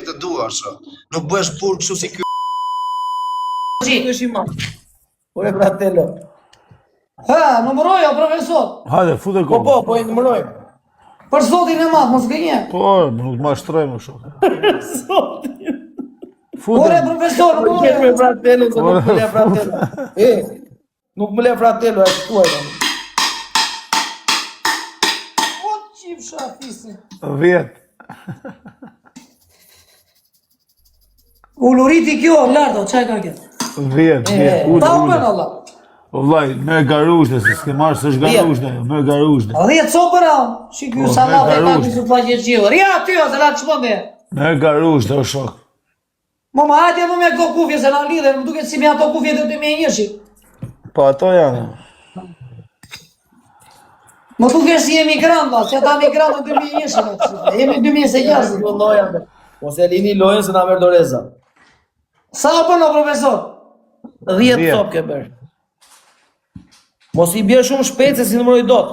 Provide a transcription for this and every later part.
të duash. Nuk bëhesh burrë kështu si ky. Nuk është i madh. Ore fratello. Ha, numëroj, o profesor. Hajde, fute Po kokën. po, po i numërojmë. Për zotin e madh, mos gënje. Po, nuk ma shtroj më shumë. Zotin. Fute. Ore profesor, Po qesh me numëroj. fratello, se nuk Ore, më le fratello. E, nuk më le fratello, e thuaj tani. O qifsha fisin. 10. Uluriti kjo, larto, çaj ka kjo? 10, 10, ule, Ta u ule. bën Allah. O vllai, me garushte, se s'ke marrë s'është garushte, me garushte. 10 copëra, si ky Po, sallat me e ka garushte. ky paqe qiell. Rja aty ose la çmendje. Me garushte, o shok. Mo ma hajde më me këto kufje se na lidhen, më duket si me ato kufje të 2001-shit. Po ato janë. Më duket si emigrant, valla, si ata emigrant të 2001-shit. atë, Jemi 2026. Po loja. be. Mos e lini lojën se na merr doreza. Sa u bën o profesor? 10 Dhjetë. copë ke bërë. Mos i bje shumë shpejt se si numëroj dot.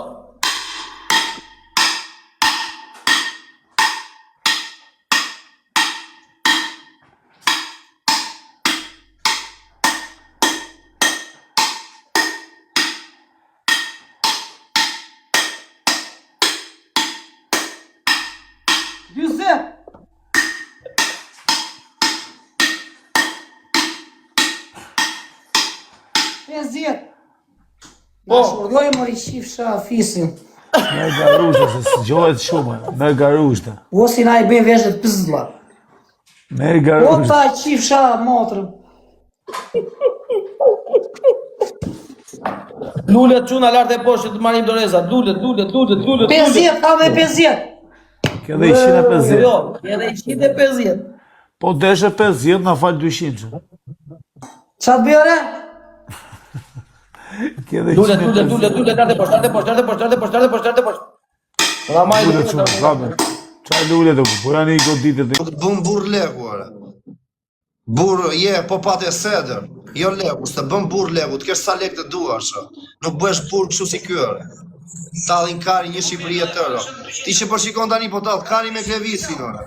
Dyzet. Pesdhjetë. Po, shurdhoj mori qifsha fisin. Me garushte, se s'gjohet shumë, me garushte. O si na i bëjnë veshët pëzlla. Me O garushte. ta qifsha motrën. Lulet çuna lart e poshtë që të marrim doreza. Lulet, lulet, lulet, lulet. 50, ka dhe 50. Ke dhe 150. Jo, edhe 150. Po deshe 50, na fal 200. Qa të bëjë re? Ke dhe Lulet, lulet, 150. lulet, lulet, lart e poshtë, lart e poshtë, lart e poshtë, lart e poshtë, lart e poshtë, lart e poshtë. Po na marrin Lule çuna, kape. Qa lule të po janë i goditet. Nuk të bën burr leku ore. Burr je, po pate sedër. Jo leku, s'të bën burr leku, të kesh sa lek të duash. o. Nuk bëhesh burr kështu si ky ore. Tallin kari një Shqipëri e tërë. o. Ti që po shikon tani po tall kari me Klevisin ore.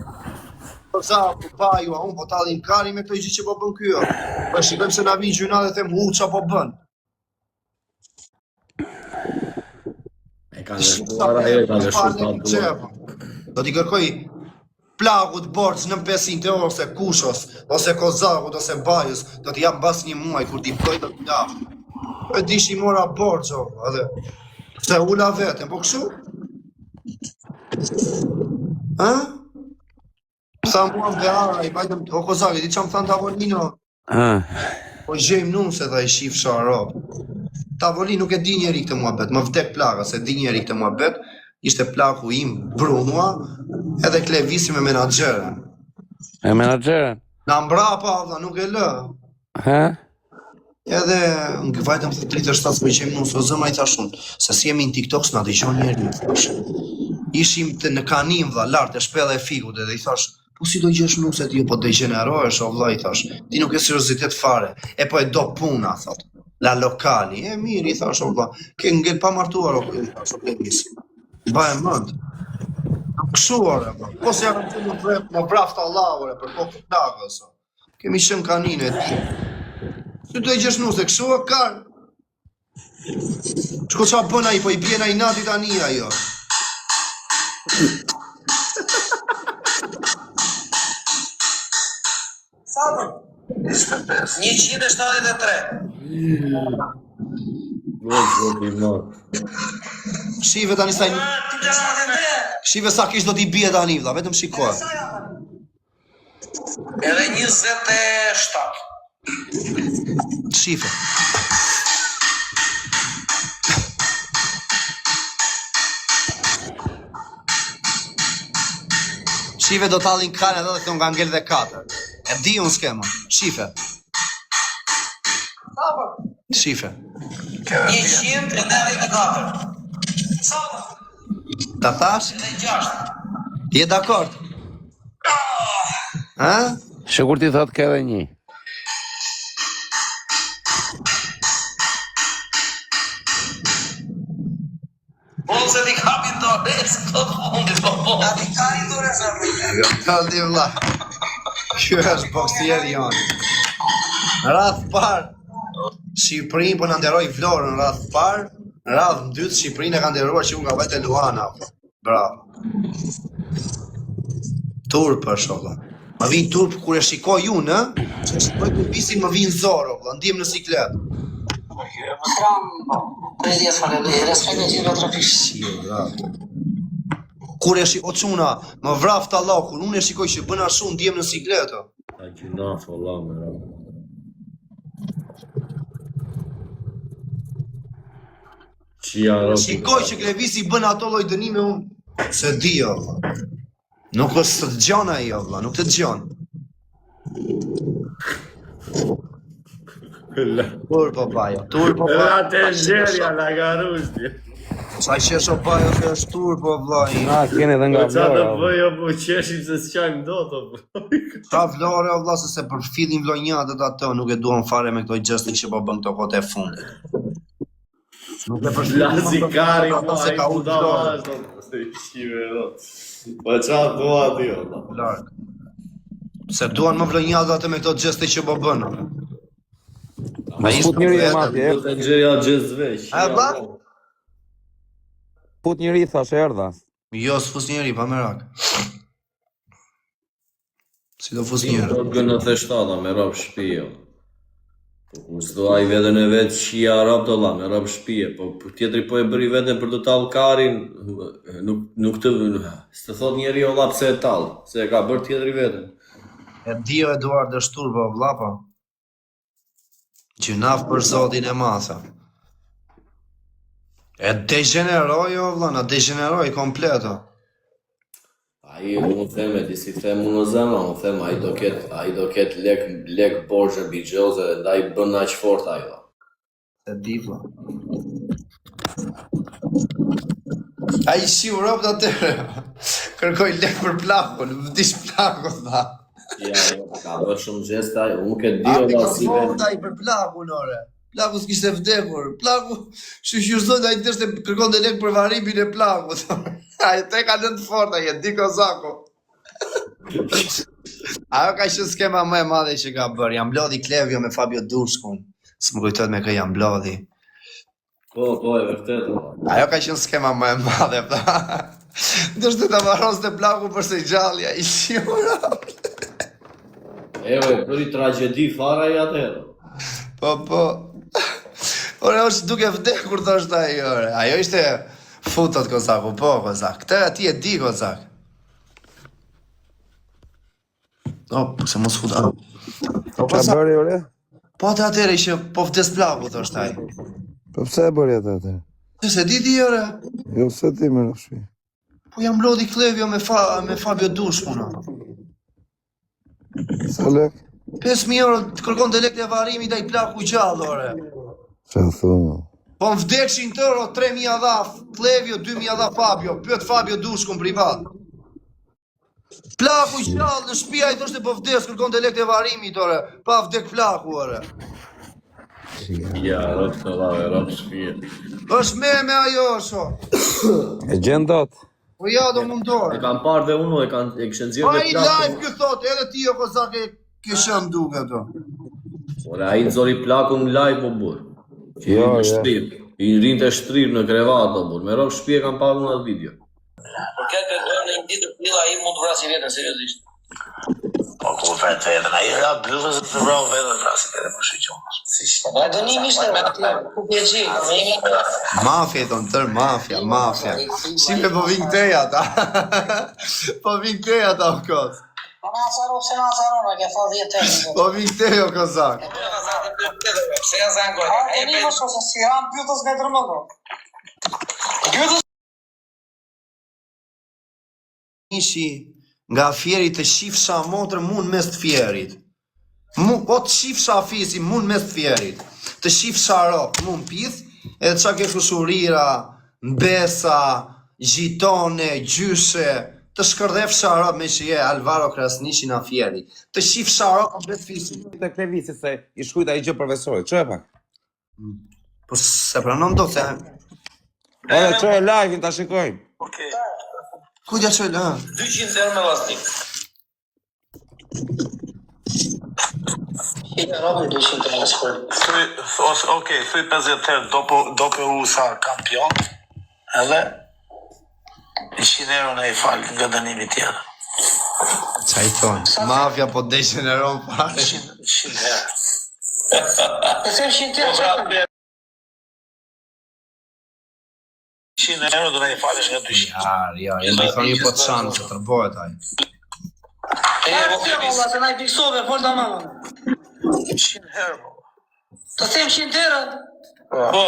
Po sa, po pa ju, a unë po tallin kari me këto gjë që po bën ky o. Po shikojmë se na vin gjyna dhe them hu ça po bën. E ka lëshuar ajo, e ka lëshuar pa duar. Do t'i kërkoj plakut borxh në 500 euro ose kushos, ose kozakut, ose bajës, do t'i jap mbas një muaj kur t'i bëj do t'i jap. E di që i mora borxh, o, edhe se ula veten, po kështu? Ha? Tha mua më behara, i vajtëm, o kozak, e di ça më thanë tavolino? Ha. Po gjejmë nuse tha i shifsha rob. Tavolinë nuk e di njeri këtë muhabet, më vdek plaka se di njeri këtë muhabet. Ishte plaku im Brunua, edhe Klevisi me menaxherën. E menaxherën. Na mbrapa valla, nuk e lë. Ha? Edhe në vajtëm të 37 s'po gjejmë nuse, o zëma i thash unë, se si jemi në TikTok s'na dëgjon njeri. thash. Ishim të në kanim vlla, lart e shpella e fikut edhe i thash, po si do gjesh nuse ti, po degjenerohesh o vlla i thash. Ti nuk ke seriozitet fare. E po e do puna thot. La lokali, e mirë i thash o vlla, ke ngel pa martuar o i thash o Klevis. Ba e mend. Kështu ore, vlla. Po se ja kam thënë më vrap, më vraft Allah ore për kokë të plakës. o. Kemi qenë kanine e ti. Si do e gjesh nuse, kështu o kar. Shko qa bën ai, po i bjen ai nati tani ajo. Sa bën? 173. O, zoti i madh. Shive tani sa Shive sa kish do t'i bie tani vlla, vetëm shikoje. Edhe 27. Shife. Shife do tallin kanë edhe dhe thonë ka ngel dhe katër. E di unë skema. Shife. Shife. 194. Ta thash? Je dakord? Ha? Sigur ti thot ke edhe një. Po se ti kapin dorez, të fundit, po po. Ta ti kapin dorez, Jo, ta di vlla. Ky është boksieri jonë. Radhë parë, Shqipërinë po na nderoi Vlorën radhë parë, radhë në dytë Shqipërinë e ka nderuar që unë nga vete Luana. Bravo. Turp është o vlla. Më vin turp kur e shikoj unë, ë, që e shikoj Klevisin më vin zor o vlla, ndihem në siklet. Kur e shikoj, o çuna, më vraft Allah, kur unë e shikoj që bën ashtu ndihem në siklet. o. A gjynaf, Allah, me ra. Qia rob. Shikoj që Klevisi bën ato lloj dënime unë se di o vlla. Nuk është të dëgjon ai o vlla, nuk të dëgjon. Turp o bajo, turp o bajo. La të zherja, la garushti. Sa qesh o bajo se është turp o vlla. Na, keni edhe Po nga qa të Vlora. bëj, o po qeshim se s'qajmë dot, o po. Sa vlore o vlla se se përfillin vlonjatët ato, nuk e duan fare me këto gjeste që po bën këto kohët e fundit. Nuk e përfillin. Lazi kari, ato po, se ai ka ulë budalla vlorën. është, o, se i shqive, o. Po qa thua ti, o, vlla? Larg. Se duan më vlonjatët atë me këto gjeste që po bën. Mos fut njëri e madje, Do të nxjerrja gjezve, A, vlla? fut njëri thash erdha. Jo, s'fus njeri, pa merak. Si do fus njeri? Do të 97 me rob shtëpi. o. Po kur s'do ai veten e vet qia rob do la me rob shtëpi, po po tjetri po e bëri veten për të tall karin, nuk nuk të s'të thot njeri o vlla pse e tall, se e ka bërë tjetri veten. E di o Eduard është turbo, vlla po. Gjynaf për zotin e madh. E degjeneroi o vlla, na degjeneroi komplet o. Ai unë them e di si them unë o zemra, unë them ai do ket ai do ket lek lek borxhe bixhoze dhe ndaj bën aq fort ai. vlla. E di vlla. Ai shiu robt atëherë. Kërkoi lek për plakun, vdiq plaku tha. Ja, jo, ka bërë shumë gjeste ai, unë nuk e di A o ti vlla ka si fort vet. ai për plakun ore. Plaku s'kishte vdekur. Plaku, shyqyr zot ai deshte kërkonte lek për varrimin e plakut. Ai te ka lënë të fort ai, e di Kozaku. Ajo ka qenë skema më e madhe që ka bërë. Jam mblodhi Klevio me Fabio Dushkun. S'më kujtohet me kë jam mblodhi. Po, po, e vërtetë. vlla. Ajo ka qenë skema më e madhe, tha. Deshte ta varroste plaku për se gjalli, ai shiura. E, e bëri tragjedi fare ai atëherë. Po, po. Ore, është duke vdekur, thoshte ai, ore. Ajo ishte futot Kozaku, po, Kozak. Këtë ati e di, Kozak. O, po, se mos futa. Po, Qa Kozak, bëri ore? po atë atëherë që po vdes plaku, thoshte ai. Po pse e bëri atë atëherë? Se se di ti, ore. Jo se ti më rafshi. Po jam mblodhi Klevio me, fa, me Fabio Dushkun. o. Sa lek? 5.000 euro të kërkon të lekë e varrimit ai plaku gjallë, ore. Qa thonë? Po më vdekshin tërë, o 3.000 dha Klevio, 2.000 dha Fabio, pyet Fabio Dushkun privat. Plaku gjallë në shtëpi ai thoshte po vdes, kërkon të lekë e varrimit, ore, pa vdek plaku, ore. Ja, rob të vlla, rob shtëpi. Është me me ajo, sho. E gjen dot. Po ja do E mundohem. kam parë dhe unë, e kanë e kishin Po nxjerrë ai dhe plakun. live ky thot, edhe ti o Kozak e ke shëm duket o. Ore, ai nxori plakun në live o burr. Që Jo, jo, jo. shtrirë. I rinte shtrirë në krevat o burr. Me rob shtëpi e kam parë unë atë video. Por kjo të në një ditë të tillë ai mund të vrasë veten seriozisht. Po ku vret veten, ai ra byllës dhe vrau veten vrasi veten më shiqon. Si shtë. Po dënim ishte ku ke gjë, ne jemi Mafia i thonë tër mafia, mafia. Shipe po vin këtej ata. po vin këtej ata o kos. Po na zaro, pse na zaro, na ke thënë 10 herë. Po vin këtej o kozak. Pse ja zanë gojë? A dënim është ose si ram bythës me drëmëndo. Bythës Ishi nga fieri të shifsha motrë mu në mes të fierit. Mu, po të shifsha fisi mu në mes të fierit. Të shifsha rop mu në pith, edhe qa ke kushurira, mbesa, gjitone, gjyshe, të shkërdhefsha rop me që je Alvaro Krasniqi nga fieri. Të shifsha rop në mes të fisit. Të Klevisit se i shkruajt ai gjë profesorit. Çoje pak. Po se pranon dot se Ore, çoje live-in ta shikojmë. Okej. ku t'ja çoj, ha? 200 euro me vllaznik. I të robi 200 euro skur. Thuj, ose, okej, thuj 50 herë dopo dopo u sa kampion, edhe 100 euro na i fal nga dënimi tjetër. Qa i thonë? Mafia po degeneron fare. 100 100 herë. E them 100 euro. Po 100 euro do na i falësh nga 200. Ja, ja, i më i thonë një po të shanë, se tërbohet ai. E, E, po, pse valla, se na i fiksove, fol tamam. 100 herë. po. Të them 100 euro. Po,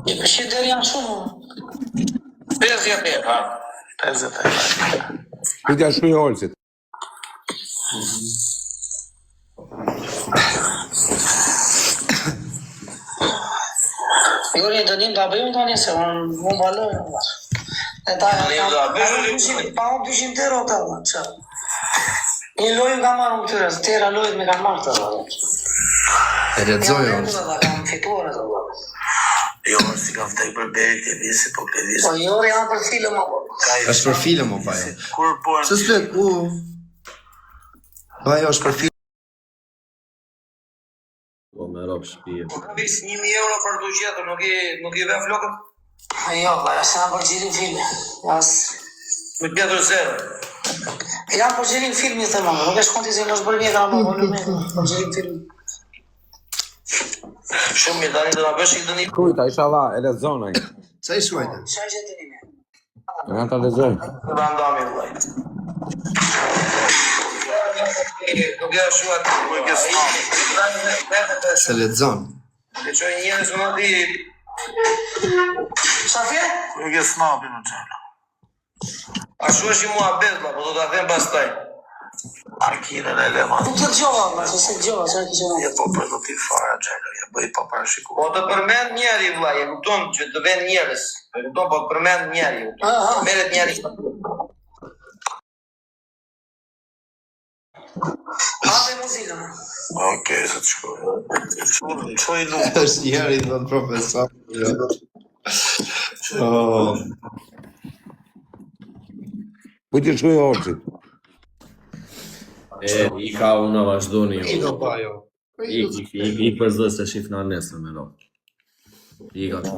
100 euro janë shumë. 50 herë, ha. 50 herë. Pyetja shkruaj Olsit. Jo, një dënim ta bëjmë tani se unë unë baloj. valla. E ta Dënim ta bëjmë. 200, pa unë 200 euro ta valla, ç'a. Një lojë më ka marrë unë këtyre, të tjera lojët me kanë marrë të valla. E lexoj Jam unë. rregull, valla, kam fituar ato valla. Jo, si ka vdek për Beri Klevisi, po Klevisi. Po jo, janë për film apo. Ka i Është për film o pa jo. Kur bojnë Se s'flet, u. Pa jo, është për film. Po me rob shtëpie. Po ka vis 1000 euro për të gjetur, nuk i nuk i vë flokët. Jo, valla, se janë për xhirim filmi. As Me gjetur zero. janë për xhirim filmi them unë, nuk e shkon ti se nuk është bërë mjekra më volumin, për xhirim filmi. Shumë mirë, tani do na bësh një dënim. Shkruaj ta, inshallah, e lexon ai. Qa i shkruajte? Çfarë ishte dënimi? Ja ta lexoj. Do ta ndami vllai. Nuk e ashua ti. Ku e ke snapi? Se lexon. Ke çoj njerëz më di. Çfarë the? Ku e ke snapin në qenë? Ashtu është një muhabet, vlla, po do ta them pastaj. Makinën e le ma. Nuk të dëgjova, valla, se se dëgjova, çfarë kishe thënë. Je po për do ti fara, Xhelo, je bëj pa parashikuar. Po të përmend njeri vlla, e kupton që të vën njerëz. E kupton, po të përmend njeri. e kupton. Aha. Merret njeri. Hape muzikën. Okej, se të shkoj. Çoj, çoj numër. Është njeri, thot profesor. Jo. Oh, Pyetja shkruaj Olsit. E, i ka una vazhdoni i ju. do pa jo. Ik, ik, ik, ik për zë se shifna nesër me rob. Ik atë.